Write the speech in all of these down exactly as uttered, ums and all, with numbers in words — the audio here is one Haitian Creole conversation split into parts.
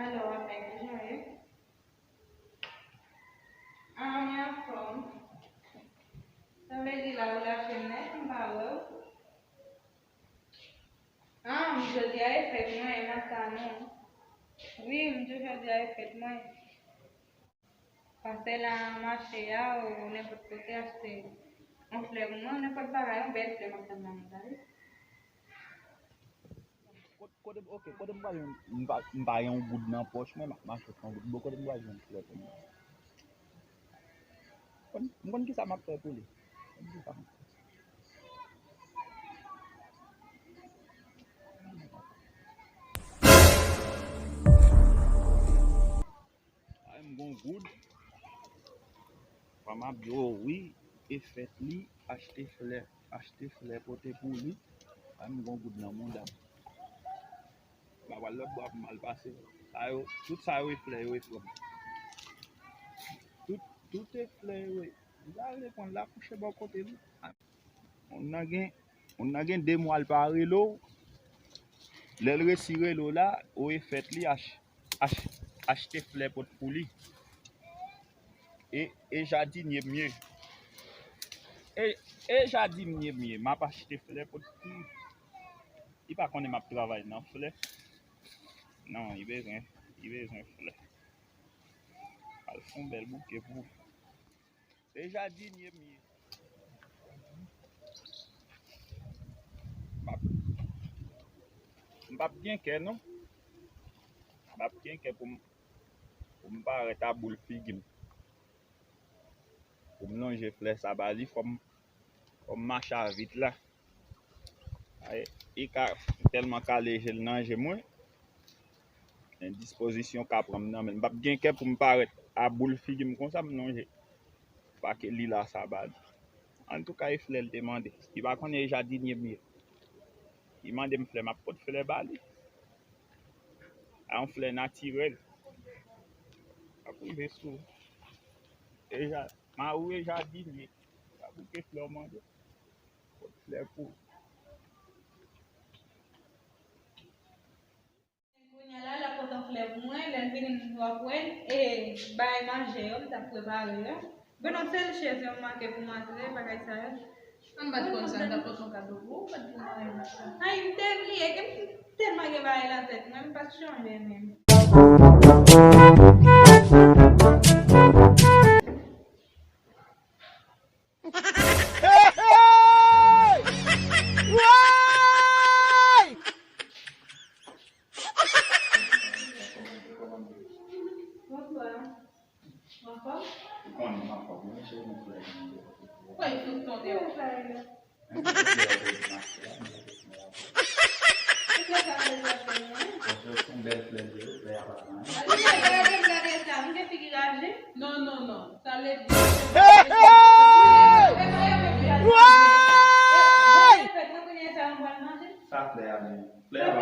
Alò, Abèk, kijan w ye? Ah, mwen anfòm. Sa vle di la ou lage m nèt, m pa wè w. Ah, m jodi a e fèt mwen, e maten non. Wi, m di w jodi a e fèt mwen. Pase la nan mache a, ou nenpòt kote achte yon flè pou mwen, nenpòt bagay, yon bèl flè m ap tann nan men w la, wi. Kot-, kote, ok, kote m pral jwenn, m pa, m pa gen yon goud nan pòch mwen, m ap mache san goud. Bon, kote m pral jwenn flè pou mwen? Konn, m konn kisa m ap fè pou li. M konn kisa m ap fè. Ay, m gon goud. Fanm ap di w wi, e fèt li, achte flè, achte flè pote pou li. Ay, m gon goud nan mouda m. M ap al lòt bò pou m al pase. Sa yo, tout sa yo e flè yo e frè m. Tout, tout e flè yo e. M ta vle pran l la kouche bò kote m. Moun nan gen, moun nan gen de mwa l pa rele w. Lè l resi rele w la, ou e fèt li ach, ach, achte flè pot pou li. E, e jadinye m ye. E, e jadinye m ye, m ap achte flè pot pou li. Li pa konnen m ap travay nan flè. Non, li bezwen, li bezwen flè. Al fè yon bèl bouke pou ou. Se jadinye m ye. M p ap, m p ap gen kè non. M p ap gen kè pou m, pou m parèt a boul figi m. Pou m lonje flè sa ba li, fò m, fò m mache a vit la. Ay, li ka tèlman kale je l nan je mwen. Men dispozisyon ka pran m nan men l. M p ap gen kè pou m parèt a boul figi m konsa m lonje. Pake li la sa ba li. Antouka, e flè l te mande. Li pa konnen e jadinye m ye. Li mande m flè, m ap pot flè ba li. A yon flè natirèl. Ap rive sou. E ja, mari w e jadinye. Sa bouke flè w mande. Pot flè pou. Kounye a la, l ap pote yon flè pou mwen, lè l vini, w ap wè l, e bay manje yo, m t ap prepare yo. Bon, non, sèl chèz yo m make pou m antre, bagay sa yo. An m pa t konn sa, m t ap pote yon kado pou ou, ou pa t di m anyen nan sa. Ay, m te bliye, ke m tèlman gen bagay nan tèt mwen, m pa t chonje menm. Hey! Hey! Woy! Bonswa. Ou anfòm? Ou konnen m anfòm, mwen se yon frè. Woy, tout tonton. Non, non, non. Sa vle di. Hey, hey! Woy! Sa flè a menm. Flè a pa,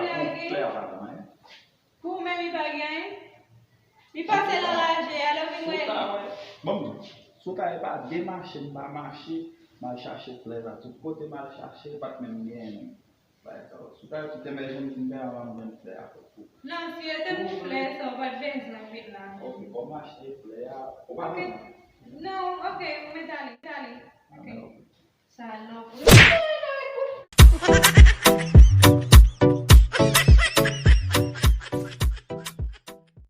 flè a pa bon, hein? Pou ou menm, li pa gen anyen? Li pase nan raje a, lè w vin wè li. Bon, si w ta wè pa de mache, m pa mache, m al chache flè la tout kote, m al chache, pa t menm gen bagay sa yo. Si w ta wè tout emèjans m te anvan m jwenn flè a pou ou. Non, si yo te pou flè sa, w pa t bezwen vin la. Ok, bon, m achte flè a. Ou pa bezwen. Non, ok, ou mèt ale, ale. Ok. Salòp.